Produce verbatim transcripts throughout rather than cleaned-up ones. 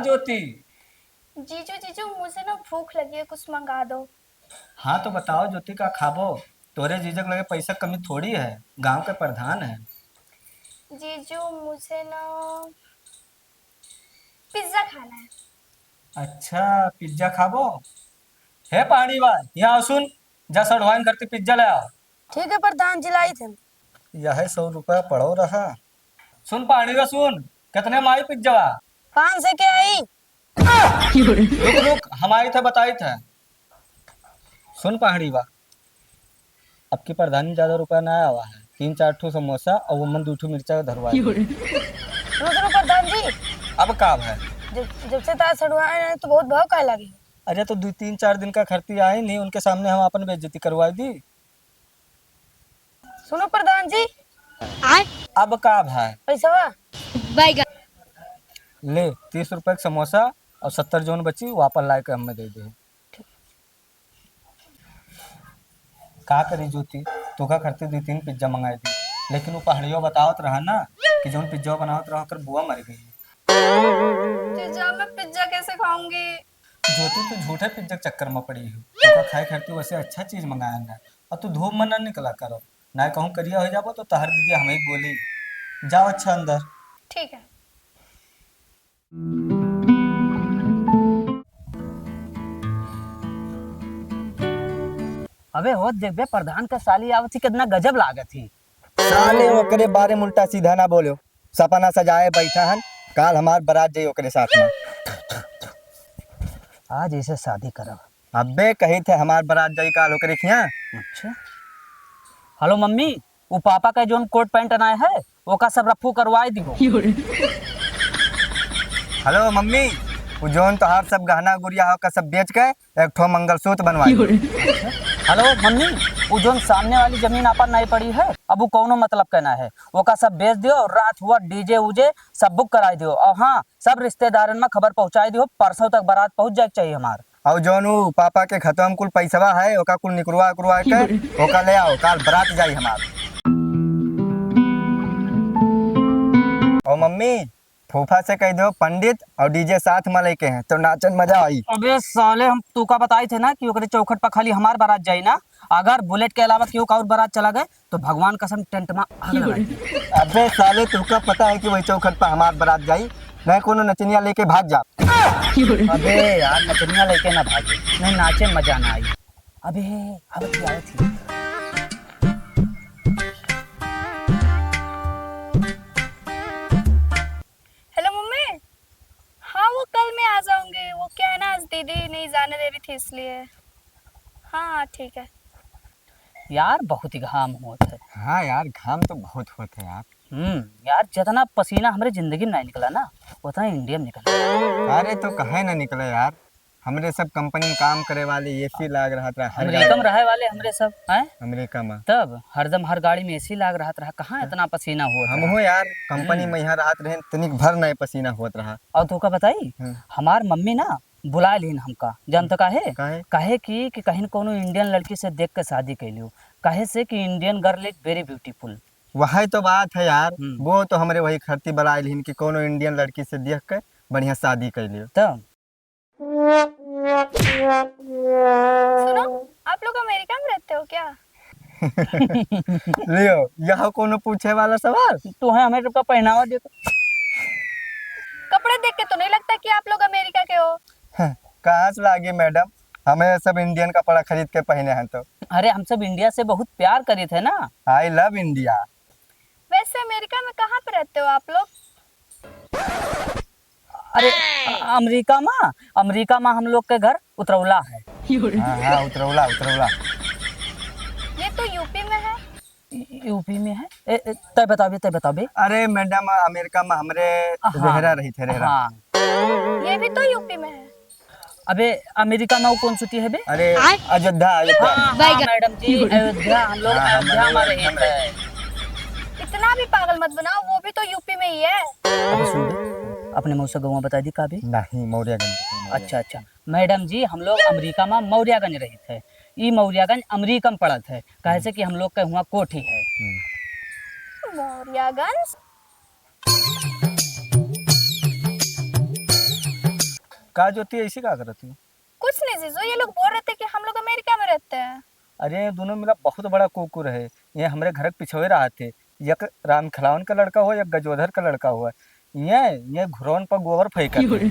ज्योति। जीजू, जीजू, मुझे ना भूख लगी है, कुछ मंगा दो। हाँ तो बताओ ज्योति, का खाबो? तोरे जीजक लगे पैसा कमी थोड़ी है, गांव के प्रधान है। जीजू, मुझे ना पिज्जा खाना है। अच्छा, पिज्जा खाबो? हे पहाड़ी बा, यहाँ आओ सुन, जा सड़वाइन करती पिज्जा ले आओ। ठीक है प्रधान जी, लाई थे। यह सौ रुपया पड़ो रहा। सुन पहाड़ी बा सुन, कितने में आई पिज्जा? पाँच सौ के आई। रुक रुक, हम आई थे बताई थे। सुन पहाड़ी बा, अब की प्रधानी ज्यादा रुपया ना आवा है, तीन चार ठो समोसा और वो मन दू ठो मिर्चा धरवा दे। रुक रुक प्रधान जी। अब का है? जब जब से तार सड़वाए ना तो बहुत भाव काहे लागे? अरे तो दो तीन चार दिन का खर्ची आई नहीं, उनके सामने हम अपन बेइज्जती करवाई दी। सुनो प्रधान जी। आय? अब का भाई? पैसा? ले, तीस रुपया के समोसा और सत्तर जोन बची, वापस लाए के हमें दे दे। का करी ज्योति, तोका करते दो तीन पिज्जा मंगाई दी, लेकिन वो पहाड़ियो बतावत रहा ना कि जौन पिज्जा बनावत रहा, ओकर बुआ मर गई। जीजा, मैं पिज्जा कैसे खाऊंगी? ज्योति, तू झूठे पिज्जा के चक्कर में पड़ी हो। तोका खाए खातिर वैसे अच्छा चीज मंगाया ना, और तू धूप में ना निकला करो, ना कहूँ करिया हो जाबो तो तहर दीदी हमें बोली। जाओ अच्छा अंदर। ठीक है। अबे होत देखबे, प्रधान का साली आवत ही, कितना गजब लागत ही। साले ओकरे बारे में उल्टा सीधा ना बोलो। सपना सजाए बैठा हन, काल हमार बारात जाई ओकरे साथ में। आज इसे शादी करब। अबे कही थे हमार बारात जाई काल ओकरे खिया। अच्छा। हेलो मम्मी, उ पापा का जोन कोट पैंट अनाए है, ओका सब रफू करवाए दिहो। हेलो मम्मी, उ जोन तोहार सब गहना गुरिया है, ओका सब बेच के एक ठो मंगलसूत्र बनवाए दिहो। हेलो मम्मी, उ जोन सामने वाली जमीन आपन नहीं पड़ी है, अब उ कौनो मतलब के ना है, ओका सब बेच दियो और रात हुआ डीजे उजे सब बुक कराए दियो। और हाँ, सब रिश्तेदारन में खबर पहुँचाए दियो, परसों तक बारात पहुँच जाए के चाहिए हमार। और जौन उ पापा के खतवा में कुल पैसवा है, ओका कुल निकरवा उकरवा के ओका ले आओ, काल बारात जाई हमार। और मम्मी, फूफा से कह दो पंडित और डीजे साथ में लेके हैं तो नाचन मजा आई। अबे साले, हम तू का बताई थे ना कि ओकरे चौखट पर खाली हमार बारात जाई ना, अगर बुलेट के अलावा केहू का और बारात चला गए तो भगवान कसम टेंट में आग लगा दी। अबे साले, तुका पता है कि वही चौखट पर हमार बारात जाई, नहीं कोनो नचनिया लेके भाग जा। अबे यार, नचनिया लेके ना भागे, नहीं नाचे में मजा ना आई। अबे, अब क्या थी? हेलो मम्मी। हाँ, वो कल मैं आ जाऊंगी। वो क्या है ना, आज दीदी नहीं जाने दे रही थी, इसलिए। हाँ, हाँ, ठीक है। यार, बहुत ही घाम होत है। हाँ यार, घाम तो बहुत होत है यार। हम्म, यार, जितना पसीना हमरे जिंदगी में नहीं निकला ना, उतना इंडिया में निकला। अरे, तो काहे ना निकले यार, हमरे सब कंपनी में काम करे वाले एसी लाग रहत रहा हर अमेरिका में गाड़ी। रहे वाले हमरे सब, हैं? अमेरिका में। तब हरदम हर गाड़ी में एसी लाग रहत रहा, कहाँ इतना पसीना होत हम रहा? हो यार, कंपनी हम्म। में यहाँ रहत रहे, तनिक भर नहीं पसीना होत रहा। और तोका बताई, हम्म। हमार मम्मी ना बुलाए लिहिन हमका, जानत काहे? काहे? काहे कि, कि कहीं कोनो इंडियन लड़की से देख के शादी कैलियो, काहे से कि Indian girl is very beautiful। वही तो बात है यार, हम्म। वो तो हमरे वही खरती बुलाए लिहिन कि कोनो इंडियन लड़की से देख के बढ़िया शादी कैलियो। तो सुनो, आप लोग अमेरिका में रहते हो क्या? लियो, यह कोनो पूछे वाला सवाल? तो है, हमें सबका पहनावा देखो। कपड़े देख के तो नहीं लगता कि आप लोग अमेरिका के हो। कहाँ से लागे मैडम, हमें सब इंडियन कपड़ा खरीद के पहने हैं तो। अरे, हम सब इंडिया से बहुत प्यार करित है ना। I love India। वैसे अमेरिका में कहाँ पे रहते हो आप लोग? अरे, अ-, अमेरिका में, अमेरिका में हम लोग के घर उतरौला है। हाँ, हाँ, उतरौला, उतरौला। ये तो यूपी में है। यू पी में है? ए, ए, तय बताबे, तय बताबे। अरे मैडम, अमेरिका में हमरे हाँ। रेहरा रही थे, रेहरा। हाँ। ये भी तो यूपी में है। अबे, अमेरिका में वो कौन सी है बे? अरे, आय? अयोध्या, अयोध्या। हाँ, हाँ, मैडम जी, अयोध्या, हम लोग हाँ, हम अयोध्या में लोग रहे अयोध्या में थे। इतना भी पागल मत बनाओ, वो भी तो यूपी में ही है। अबे सुन बे, अपने मौसा गौवा बता दी का बे? नहीं, मौर्यागंज, मौर्यागंज। अच्छा, अच्छा। मैडम जी, हम लोग अमेरिका में मौर्यागंज रहित है। ई मौर्यागंज अमेरिका में पड़त है, काहे से कि हम लोग के हुआं कोठी है। हम्म। मौर्यागंज? का ज्योति, ऐसी का करत हो? कुछ नहीं जीजू, ये लोग बोल रहे थे कि हम लोग अमेरिका में रहते हैं। अरे, ये दोनों मिला बहुत बड़ा कुकुर है। ये हमरे घर के पिछवे रहत है। एक राम खिलावन का लड़का हो, एक गजोधर का लड़का हो। ये, ये घुरौन पर गोबर फेंकत है।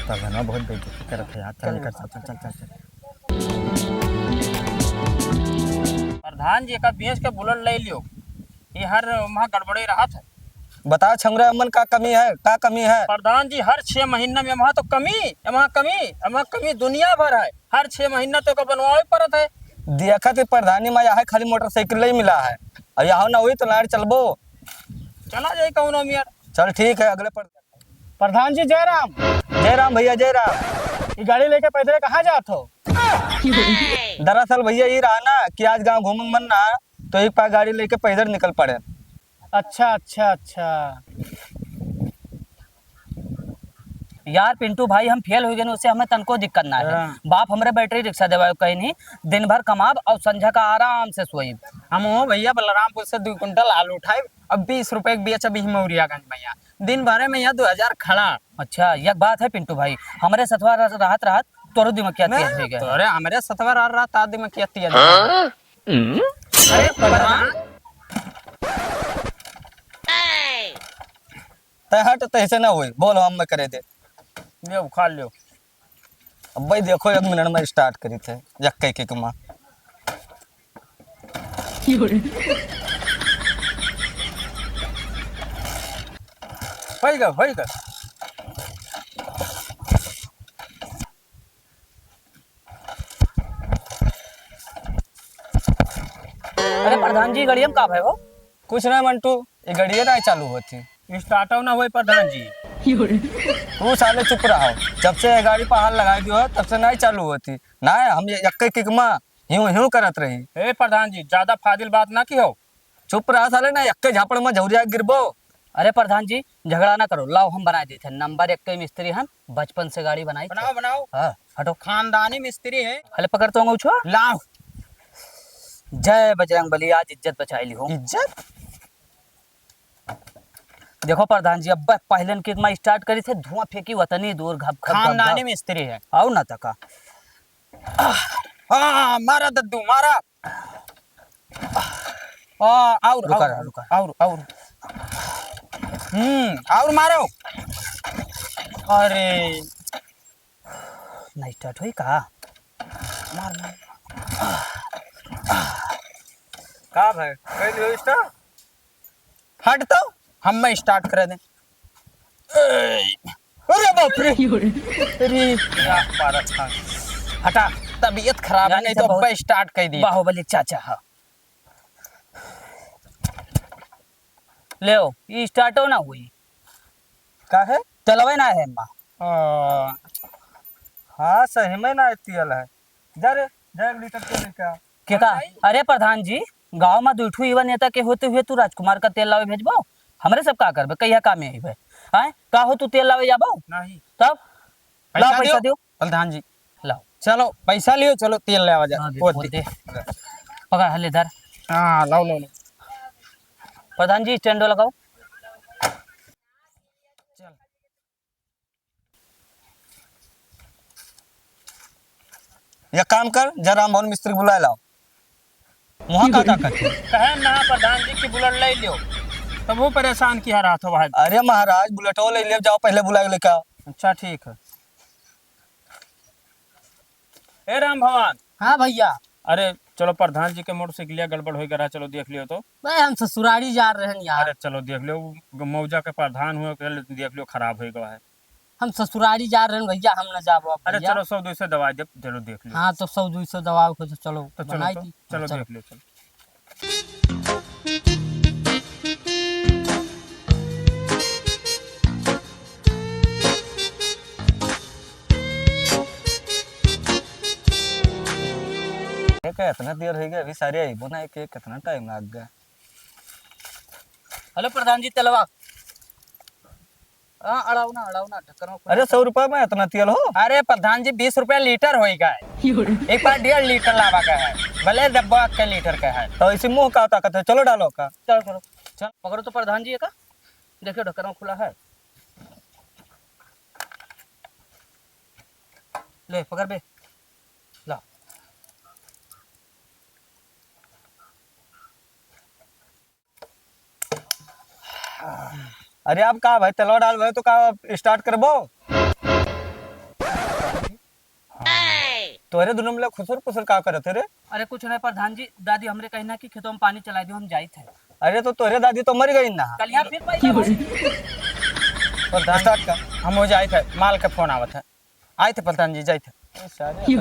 तब है ना, बहुत बेइज्जती करत है यार। चल, चल, निकल, चल, चल, चल, चल। प्रधान जी का भैंस के बुलेट ले लियो, ये हर वहाँ गड़बड़े रहत है। बताओ छौरा, अमन का कमी है, का कमी है? प्रधान जी, हर छह महीना में वहाँ तो कमी, वहाँ कमी, वहाँ कमी दुनिया भर है। हर छह महीना तो का बनवावे पड़त है। देखा थी प्रधानी में यहाँ खाली मोटरसाइकिल ही मिला है, और यहाँ ना हुई तो लाड़ चलबो। चला जाए कौनो मियर। चल ठीक है, अगले पर। प्रधान जी, जय राम। जय राम भैया, जय राम। ये गाड़ी लेके पैदल कहाँ जात हो? दरअसल भैया, ये रहा ना कि आज गाँव घूमन मन ना, तो एक पार गाड़ी लेके पैदल निकल पड़े। अच्छा, अच्छा, अच्छा। यार पिंटू भाई, हम फेल हो गए, उससे हमें तनको दिक्कत ना है। हाँ। बाप हमरे बैटरी रिक्शा देवायो कहीं नहीं, दिन भर कमाब और संझा का आराम से सोइब। हम हो भैया, बलरामपुर से दो कुंटल आलू उठाइब, अब बीस रुपए के बेचब ही मौरियागंज में यहाँ। दिन भरे में यहाँ दो हजार खड़ा। अच्छा, एक बात है पिंटू भाई, हमरे सथवा रह-, रहत रहत तोरो दिमाग क्या तेज हो गया? तोरे हमरे सथवा रह रहत आ दिमाग क्या तेज हो गया? हाँ? अरे प्रधान। तै हट, तैसे ना होई, बोल हम मैं करे दे। ले उखाड़ लियो। अब भाई देखो, एक मिनट में स्टार्ट करी थे, यक्के के कमा। होई गा, होई गा। अरे प्रधान जी, गड़िया में का भय हो? कुछ ना मंटू, ये गड़िया ना चालू होती। स्टार्टो ना होई प्रधान जी। तू साले चुप रहो, जब से ये गाड़ी पर हाथ लगा दियो है, तब से नहीं चालू होती। ना, हम ये यक्के किक मा ह्यूं ह्यूं करत रही। ए प्रधान जी, ज्यादा फाजिल बात ना किहो। चुप रहा साले, ना यक्के झापड़ में झौरिया गिरबो। अरे प्रधान जी, झगड़ा ना करो, लाओ हम बनाए देते हैं। नंबर एक के मिस्त्री हन, बचपन से गाड़ी बनाई थे। बनाओ, बनाओ। हाँ, हटो। खानदानी मिस्त्री है। हले पकड़ तो अंगूछो। लाओ। जय बजरंग बली, आज इज्जत बचाई ली हो। इज्जत? देखो प्रधान जी, अब पहलन किक मा स्टार्ट करी थे, धुआं फेंकी वतनी दूर, घप, घप, घप, खानदानी घप। मिस्त्री है। आओ ना तका। आ, मारा दद्दू, मारा। आ, और, रुका और, रहा, रुका। और, और। हम्म, और मारो। अरे। ना स्टार्ट होई का? मार, मार। का भाई, कर लियो स्टार्ट? हट तो, हम मैं स्टार्ट करे दे। ए, अरे बाप रे। अरे, क्या पारत था। हटा, तबीयत खराब है, यार, नहीं इसे तो बहुत अब्बा स्टार्ट कर दी। बाहुबली चाचा, हाँ। लेओ, ई स्टार्टो ना हुई। का है? तेलवे ना है, अम्मा। आ, हाँ, सही में ना तेल है। जा रे, जा एक लीटर तेल लेके आ। के का? भाई। अरे प्रधान जी, गाँव में दुई ठू युवा नेता के होते हुए तू राजकुमार का तेल लावे भेजबो? हमरे सब का करबे? कहिया काम में अइबे? आय? का हो तू तेल लावे जाबो? नहीं। तब? पैसा लाओ पैसा दियो। दियो। प्रधान जी। लाओ। चलो, पैसा लियो, चलो तेल ले आवा जा। हाँ, दे, वो वो दे। दे। पकड़, हले धर। हाँ, लाओ, लाओ, लाओ। प्रधान जी, स्टैंडो लगाओ। चल। या काम कर, जा राम भवन मिस्त्री बुलाए लाओ। वहाँ का, का करते? कहे ना प्रधान जी की बुलेट ले लियो, तब वो परेशान किया रहा था भाई। अरे महाराज, बुलेटो ले लियो, जाओ पहले बुलाए लेके आओ। अच्छा, ठीक है। ए राम भवन। हाँ भैया। अरे चलो, प्रधान जी के मोटरसाइकिलिया गड़बड़ हो गया रहा, चलो देख लियो तो। भाई हम ससुरारी जा रहे हैं यार। अरे चलो देख लियो, मौजा के प्रधान हुए, देख लियो खराब हो गया है। हम ससुरारी जा रहे हैं भैया, हम न जाबो अब अरे भैया। चलो, सौ दो सौ दवाई दे, चलो देख लियो। हाँ, तो सौ दो सौ दवाई को तो चलो तो चलो बनाई तो, दी। चलो चलो। देख लियो, चलो। एक इतना देर हो गया, अभी सारे आइबो ना, एक, एक कितना टाइम लग गया। हेलो प्रधान जी, तेलवा। हाँ, अड़ाओ ना, अड़ाओ ना, ढक्कन में अरे, सौ रुपया में इतना तेल हो? अरे प्रधान जी, बीस रुपया लीटर होई गए। एक बार डेढ़ लीटर लावा का है, भले डब्बा के लीटर का है। तो इसी मुंह का ताकत है, चलो डालो का। चलो, चलो। चल, पकड़ो तो प्रधान जी का, देखियो ढक्कन खुला है। ले, पकड़ बे। ला। अरे, अब का भाई, तेलवा डाल भाई, तो का start करबो? तोहरे दुनो मिला खुसुर पुसुर का करत है रे? अरे, कुछ नहीं प्रधान जी, दादी हमरे कहना कि खेतों में पानी चला दियो, हम जाइत है। अरे, तो तोहरे दादी तो मर गई ना। कल यहाँ फिर पाई जाओ। प्रधान start कर, हम हो जाइत है, माल का फोन आवत है। आइत है प्रधान जी, जाइत है। ए, सारे ये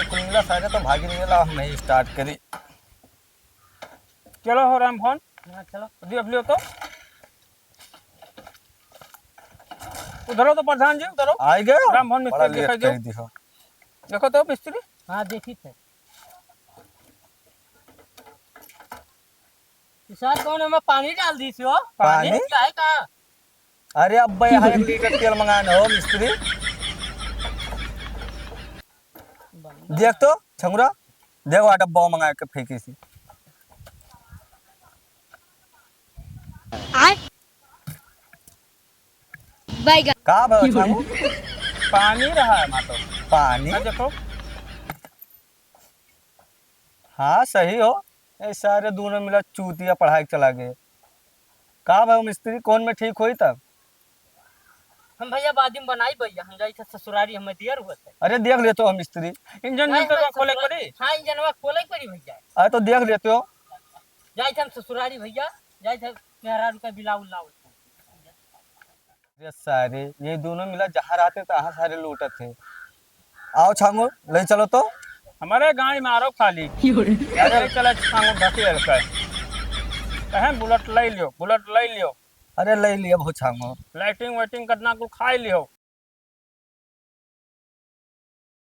कुल मिला सारे तो भागी नहीं ला, हम ही start करी। चलो हो रामभवन। हाँ, चलो। देख लियो तो। उधरो तो प्रधान जी, उधरो। आइ गए? रामभवन मिस्त्री बड़ा late दिखाई दो। कर दी हो। देखो तो मिस्त्री। हाँ, देखी थे। ई सार कौन एमे पानी डाल दी हो? पानी? पानी? क्या है का? अरे अब्बे, यहाँ एक लीटर तेल मंगाना हो मिस्त्री। देख तो छंगुरा, देख वहाँ डब्बा मंगा के फेंकी सी। आय। बैगन। का भाई छांगू? पानी रहा है माँ तो। पानी? हाँ, देखो। हाँ, सही हो। ए, सारे दोनों मिला चूतिया पढ़ाई के चला गए। का भाई मिस्त्री, कौन में ठीक होई तब? हम भैया बाद में बनाई भैया, हम जाई थे ससुरारी, हमें दियर हुआ थे। अरे देख लेते हो मिस्त्री। इंजन नहीं, मिस्त्री हम का खोले ससुरा-, पड़ी? हाँ, इंजनवा खोले पड़ी भैया। अरे तो देख लेते हो। जाई थे हम ससुरारी भैया, जाई थे मेहरारू का बिलाउल लाउल। अरे सारे, ये दोनों मिला जहाँ रहते तहाँ सारे लूटत है। आओ छांगो, ले चलो तो। हमारे गाड़ी में आरो खाली। अरे चला छांगो ढकेल के। कहें बुलेट ले लियो, बुलेट ले लियो। अरे ले लियो बहुत छांगो। लाइटिंग वाइटिंग करना को खाई लियो।